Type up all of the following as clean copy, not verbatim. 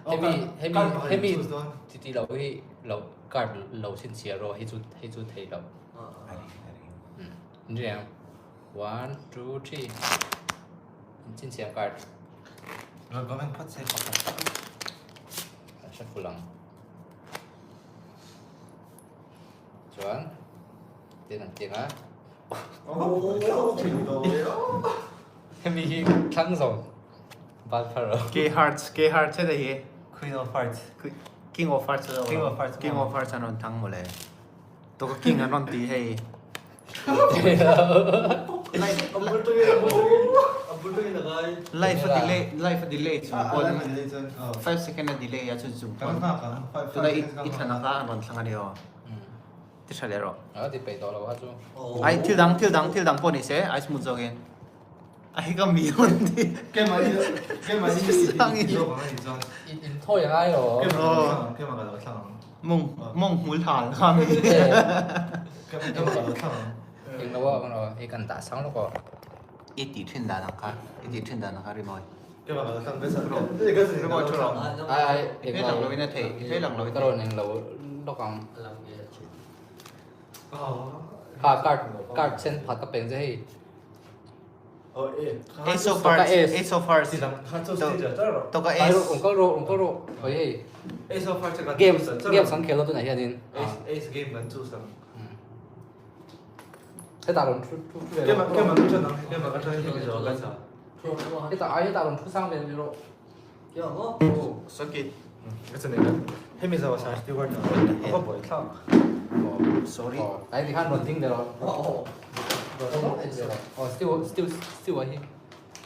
Hemi hemi hemi ti ti lo hi lo card lo chhinchhiah rawh hei chu hei chu thei lo. Inriang one two three inchhinchhiah card. Rawn comment phawt se pakhat. An hre full ang. Chuan tin an ting a. Hemi hi thlang zawng bal phar lo. K hearts K hearts heta hi. Queen of Hearts. King of Hearts lo. King of Hearts. King of Hearts an rawn thlang mawle. Toka King an rawn ti hei. Life a delay life a delay chung pawn 5 second a delay a chu chung pawn tuna i i thlan anga an rawn thlang a ni aw ti tha leh rawh. A ti peih tawh lo kha chu. Ai thil dang thil dang thil dang pawh ni se ai smooth zawk in ai ka mi rawn ti. In in thawi a ngai lo. Mawng mawng hmul hal kha mi. Eng lo a kan hei kan dah sang lawk aw. I tih thin dan ang kha i tih thin dan ang kha rimawi. Rimawi thu rawh. Ai ai I hmel lang loin a theih i hmel lang loin ka rawn eng lo lawk ang. Ha card card sen phat ka peng che hei. Ace of Hearts Ace of Hearts Toka Ace Rawh kal rawh kal rawh hoi hei. Ace of Hearts Games games kan khel dawn tunah hianin. Ace game kan choose ang. Hetah rawn thu thu thu ve rawh. Keimah ka ṭan ang, keimah ka ṭan hi zawh ka chah. Hetah ai hetah rawn thu sang ve rawh. Sakit. Ka chan eng hemi zawh sa steward na a va buai thlak. Sorry. Ai ti khan rawn ding ve rawh. Oh, still still still hi.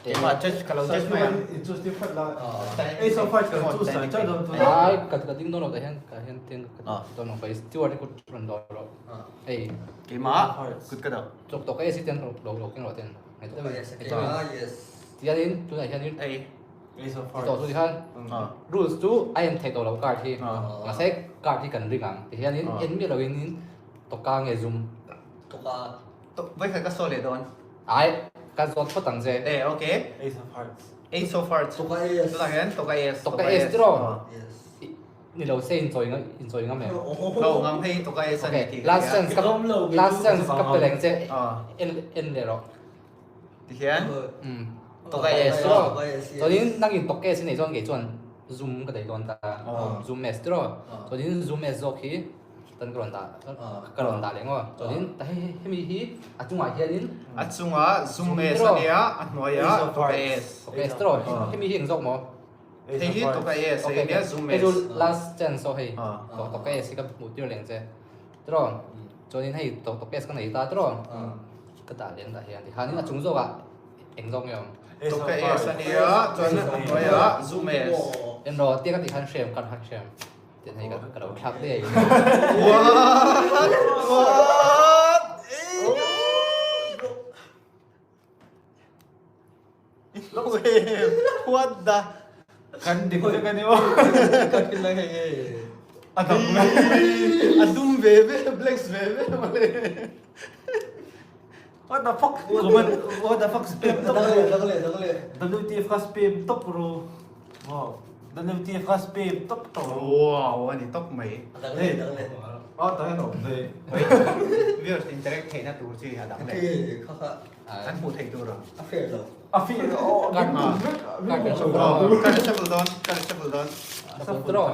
Keimah judge ka lo judge mai ang. In choose ti phat la. Ace of Hearts kan choose sa cha don tu. Ai ka ka ding don lo ta hian ka hian tin ka don lo kai steward ku rawn do rawh. Hei. Keimah kut ka do. Chok tok e si ten lo lo keng rawh ten. Tianin tunah hianin Ei. Ace of Hearts. Tawh chu tikhan rules chu a en theih tawh lo card hi. Mahse card hi kan ring ang. Tihianin en miah loin in tawka nge zum. Tawka. Vawikhat ka saw leh dawn. Ai, ka zawt phawt ang che. E, okay. Ace of Hearts. Ace of Hearts. Tawka Ace. Tunah hian tawka Ace. Tawka Ace tiraw? Ni lo se in chawi in chawi ngam em? Lo ngam hei tawka Ace a ni tih. Last chance ka last chance ka pe leng che. En en leh rawh. Tihian tawka Ace tiraw? Chuanin nangin tawka Ace i nei chuan kei chuan zoom ka nei dawn ta. Zoom S tiraw? Chuanin zoom S zawk hi Tan ka rawn dah ka rawn dah leh ngaw. Chuanin ta hei hemi hi a chungah hianin a chungah zoom S a nia a hnuaiah Toka S. Toka S tiraw hemi hi eng zawk maw? Hei hi Toka S hei nia zoom S. Hei chu last chance aw hei Toka S hi ka hmuh tir leng che tiraw. Chuanin hei Toka S ka nei ta tiraw. Ka dah leh ang dah hian tikhanin a chung zawkah eng zawk nge awm? Toka S a nia chuan a hnuaiah zoom S. En rawh tia ka tih khan hrem kar khan hrem. Tin hei ka lo thlak daih. What? What? What the? Kan dik vek a ni maw? Kan kin lai hei hei. A dam A dum ve ve, blacks ve ve mawle. What the fuck? What the fuck spam top. Dang leh, dang leh, dang leh. WTF kha spam top ru. Wow. WTF kha spam top top ru. Wow, ani top mai. Dang leh, dang leh. Ah, ta hian awm ve. Viewers interact theihna tur chi a dang leh. Kha kha. An hmuh theih tur a. A fair lo. A fair lo. Kan kan shuffle dawn. Kan shuffle dawn. Kan shuffle dawn. Shuffle draw.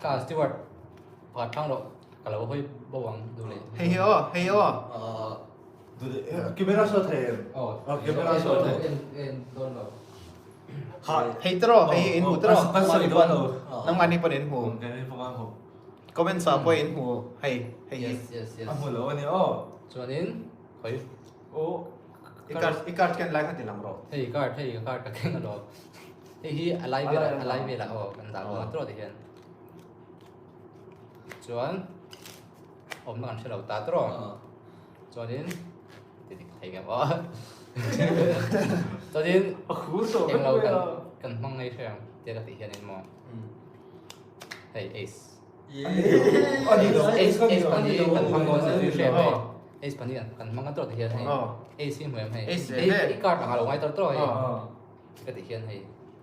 Ka Stewart. Pakhat thlang rawh. Ka lo hawi bo ang duh leh. Hei hi aw, hei aw. Camera saw thei em? Aw, camera saw thei. En en dawn lo. Ha, hei tiraw, hei in hmu tiraw. Kan sawi dawn lo. Nangmahni pawn in hmu. Keini pawh kan hmu. Comments ah pawh in hmu hei, hei hi. Yes, yes, yes. A hmu lo a ni aw. Chuanin khawi. Aw. I card, i card ken lai kha ti lang rawh. Hei card, hei card ka keng alawm. Hei hi a lai velah, a lai velah aw kan dah dawn tiraw ti hian. Chuan awmna kan hre lo ta tiraw. Chuanin ti dik thei ngem aw. Chuanin eng lo kan kan hmang ngei hre ang tia ka tih hianin maw. Hei ace. Ace ace pahnih kan hmang dawn zir zir hre ang hei. Ace pahnih kan hmang a tiraw ti hian hei. Ace hi hmu em hei. I card ang a lo ngai tawr tawr hei. Ka tih hian hei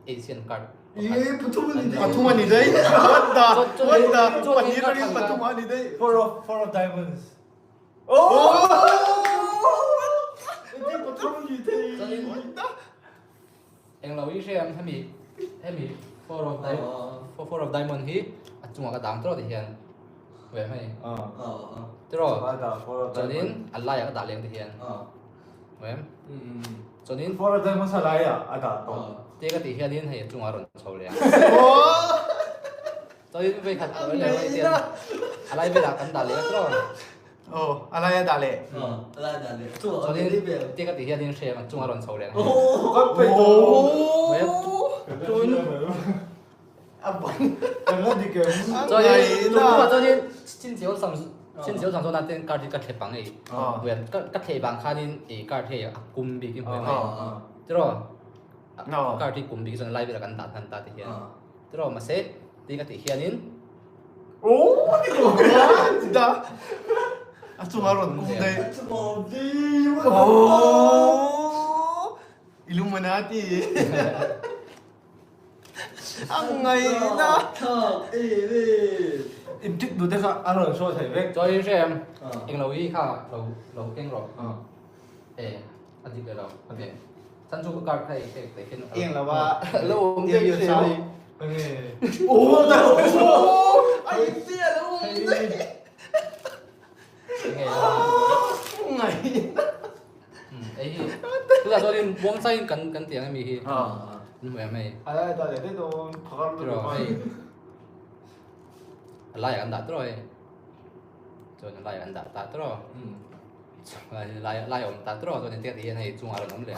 ace hian card. Ih, pathum a ni daih. Pathum a ni daih. What the? What the? Pahnih atangin pathum a ni daih. Four of four of diamonds. Oh! Engtin pathum a ni thei? Chuanin englo i hriam hemi hemi four of four of diamond hi a chungah ka dang tawh ti hian ve hei. Tiraw? Chuanin a laiah ka dah leng ti hian. Em? Chuanin Four of diamonds a laiah a dah tawh. Te ka tih hianin hei a chungah a rawn chho leh a. Chuanin vei khat lo leh hei tian a lai velah kan dah leh a tiraw? Aw, a lai a dah leh. A lai a dah leh. Chuanin te ka tih hianin hriam a chungah a rawn chho leh a. Kan peih tawh lo. Chuan a ban. Kan la dik em? Chuanin tunah chuanin chinchiau sam chinchiau sam zawnah ten card hi ka thlep ang hei. Ka thleh vang khanin i card hei a kum bik hi hmuh mai. Tiraw? Card hi kum bik chuan lai velah kan dah hnan ta ti hian. Tiraw mahse ti ka tih hianin Oh ni ko da. A chungah rawn kum daih. A chungah awm daih. Oh Illuminati. A ngaihna. In tik duh te kha a rawn show thei vek. Chuan in hre em? Englo hi kha lo lo keng rawh. E a dik leh lo. Ok. Chan chu card kha ei kek teh khin. Eng lo a. Lo awm deuh hi hre. Enge. Oh da. A in tia lo awm deuh. Enge. Ngaihna. Ei hi. Tuna chuanin muangchangin kan kan ti ang emi hi. In hmu em hei. A lai a dah leh daih dawn phakar lutuk Tiraw hei. A laiah kan dah tiraw hei. Chuan a laiah kan dah ta tiraw. Chuan lai lai a awm ta tiraw chuan engtik ah ti hian hei chungah a rawn awm leh.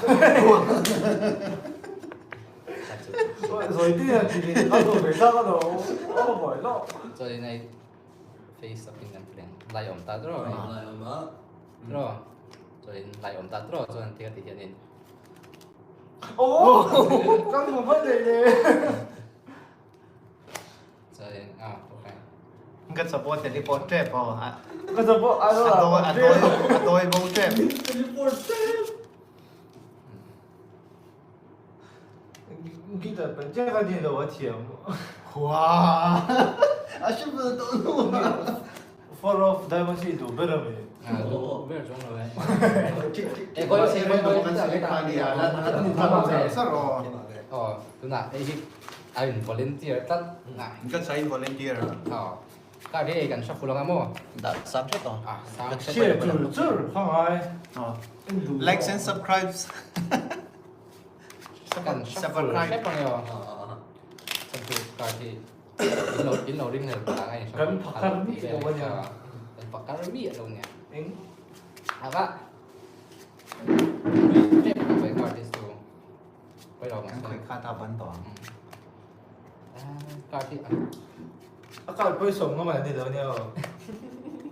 Zawi te hian ti a zawh ve tlak a lo a va buai lo. Chuanin hei face up in kan ti leh lai a awm ta tiraw hei. Lai a awm a. Tiraw chuanin lai awm ta tiraw chuan thil a ti hianin Oh! Kan hmu hman leh le. Chuanin ah okay. Ka support teleport tep aw. Ka support a a dawi a dawi bo tep. Teleport tep. Guitar pen che ka ni lo a thiam. Wow! A hre bel tawh lo a. Four of diamonds hi duh ber a mi. Duh ber chuang lo e. E koi se koi koi kan select kha nia la la sar aw. Aw tunah hei hi a in volunteer tlat. Kan sa in volunteer a. Aw. Kar hi kan shuffle anga maw? Dah sang hret aw. Ah sang hret. Share chur chur kha ngai. Aw. Likes and subscribes. Kan shuffle hrep ang e aw. Shuffle kar hi in lo in lo ring hlel ta ngai. Kan phakar mi lo ania. Kan phakar mi lo nia. Eng. Ava. Hrep ang e kar hi chu. Poi lo Kan khoi kha ta ban tawh ang. Kar hi A kar pawh hi 15 an ni lo ania aw.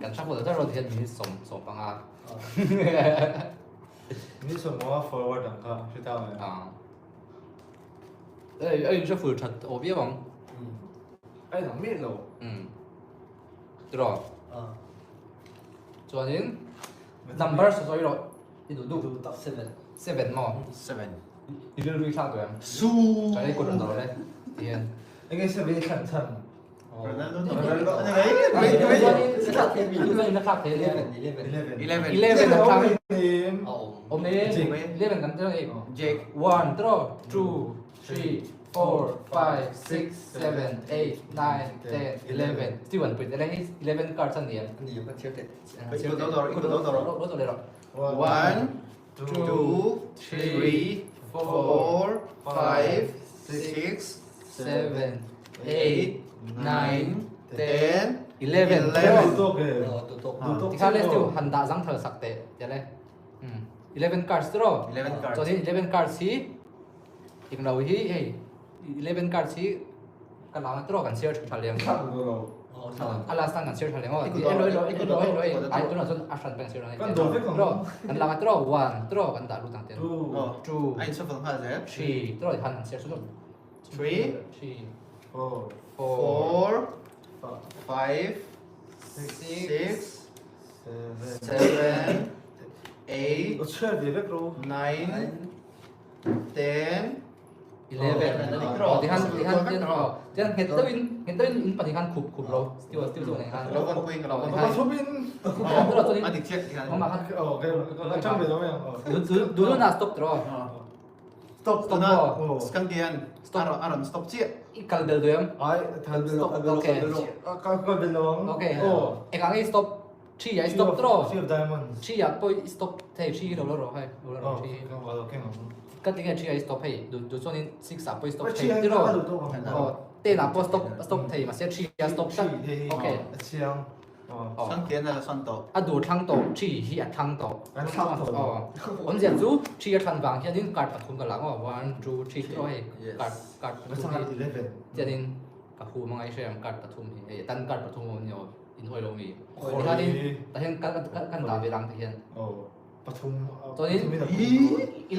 Kan shuffle ta rawt hian minute 15. Minute 15 forward ang kha hre ta mai. Ei a in shuffle that aw viau ang. A in ang miah lo. Tiraw. Chuanin number sawi rawh i duh duh. Duh tak 7. 7 maw? 7. I rilru i thlak duh em? Su. Chuan i kut rawn dawr le ti hian. Enge 7 i thlan chhan? Ronaldo Ronaldo. Chuan in a thlak thei ania. 11. 11. 11 a thlak. A awm. Awm e. 11 kan tiraw hei. Jake. 1 tiraw 2 3 4 5 6 7 8 9 10 11 Steven pui tele hei 11 cards a ni em? A ni em? Ka chhiar teh. I kut lo dawr, i kut lo dawr. Lo dawr leh rawh. 1 2 3 4 5 6 7 8 9 10 11 11. Duh tawk e. Duh tawk. Duh tawk. Tikhan le Stu han dah zang thal sak teh tia le. 11 cards tiraw? 11 cards. Chuanin 11 cards hi englo hi hei 11 cards hi ka lang tiraw kan share tha lem. A last tang kan share tha lem aw. Elo elo elo elo ai tunah chuan a hran peng share ang. Kan dawr vek ang. Tiraw kan lang tiraw 1 tiraw kan dah lut ang ten. 2 2 A inshuffle nghal zel. 3 tiraw han han share chu 3 3 4 4 5 6 6 7 8 O chhiar ve vek ro. 9 10. 11 oh ti khan ti khan ti oh ti khan nghet deuhin nghet deuhin in pahnih khan khup khup lo steel steel zawk nen khan lo kan puiin ka lo kan Ka thupin tiraw chuanin a dik chiah ti khan mama khan oh ka ka chang ve lo mai ang oh du na stop tiraw stop Stop tuna aw. skankian Stop. a rawn stop chiah i kal bel duai ang ai thal bel Stop, okay. ka ka bel lo ang okay oh engah nge stop three ah i stop tiraw Sea of Diamonds three ah pawh i stop thei three hi lo la rawh hei lo la rawh oh three hi ka lo keng ang ka ti nge three ah i stop hei du du chuanin six ah pawh i stop Three thei ah tiraw ka duh tawk ang oh ten ah pawh stop stop thei mahse three ah stop tlat okay a chiang oh oh skankian a la sawn tawh a dur thlang tawh three hi a thlang tawh an thlang tawh oh awmzia chu three a thlan vang hianin card pathum ka la ang aw one two three tiraw hei card card ka pathum chang hi 11 chuanin ka hum anga i hre ang card pathum hi hei tan card pathum a awm ni aw Inhawi lo mi. Tikhanin tah hian kan kan dah ve lang tah hian. Oh, pathum. Chuanin 11.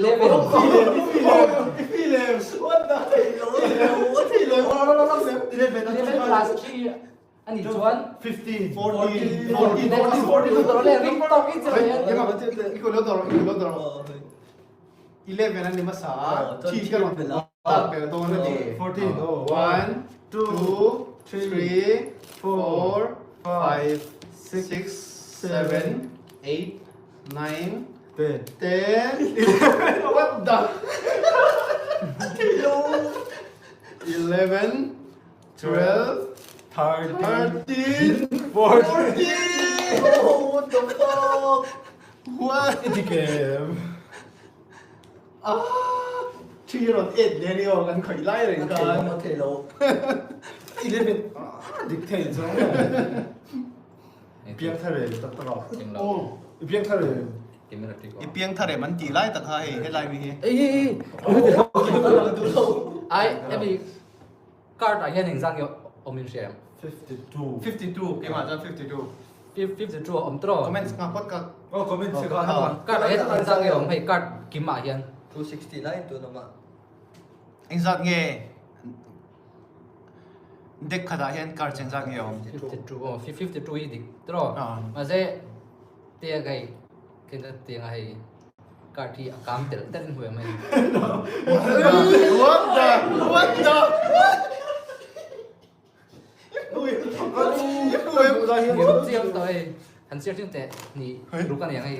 11 plus 3 ani chuan 15 14 14 14 ring tawk in che I ko lo dawr i ko lo dawr 11 an ni hmasa thi ka rawn tak bel dawn a ni 14 oh 1 2 3 4 5 6 7 8 9 10 10 11 what the 11 12 13 13 14 14 Oh, what the fuck? What? Iti kem. Ah, three rawn eight leh ni aw kan khawih lai reng khan. A thei lo. 11 ah dik thei zawng. Piang thar e tak tak ah. Oh, Piang thar e. I piang thar em an tih lai tak kha hei helai mi hi. Ei ei ei. Ai emi card ah hian engzah nge awm in hria em? 52. 52 keimah chuan 52. 52 a awm tawh. Comments nghah phawt ka. Oh comments ka Card ah hian engzah nge awm hei card kim ah hian. 269 tun awm a. Engzat nge deck khatah hian card engzat nge awm? 52 aw 52 hi dik tawh. Mahse tiang hei tiang a hei Card hi a kam tel tel in hmuh em hei. What the what the Thiam chiam tawh hei. Han chiar chin teh ni ruk a ni ang hei.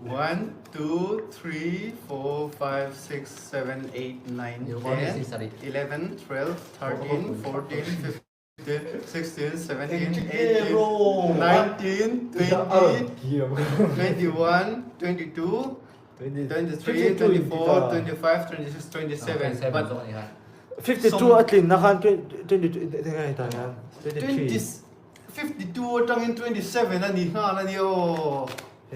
1 2 3 4 5 6 7 8 9 10 11 12 13 14 15 16, 17, 18, 19, 20, 21, 22, 23, 24, 25, 26, 27. But 52 a tlin na khan 22 ngai ta hian 23 52 atangin 27 a ni nghal a ni aw.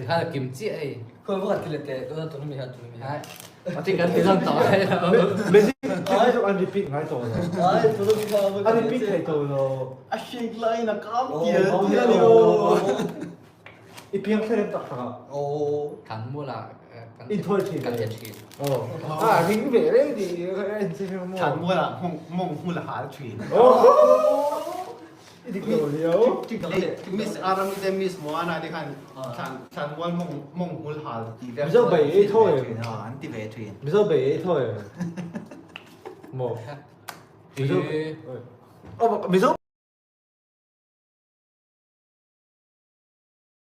Khan kim chiah hei. Khawi vak an ti leh teh tuna tuna mi hian tuna mi hian. A ti kan ti zan tawh hei lo. Magic ai zawk an repeat ngai tawh lo. Ai tuna mi kha An repeat thei tawh lo. A shake line a kam tial tial a ni aw. I piang thlarem tak tak ah. Aw. Kan mual ah kan In thawi thin. Kan tiat thin. Aw. Ah ring ve reng ti en si maw. Than mual ah mawng hmul a hal thin. I dik lo liau. Miss Arami te Miss Moana te khan thlan thlan mual mawng mawng hmul hal ti vel. Mizo bei ei thawi em? An ti ve thin. Mizo bei ei thawi em? Maw. Mizo. Oh, Mizo.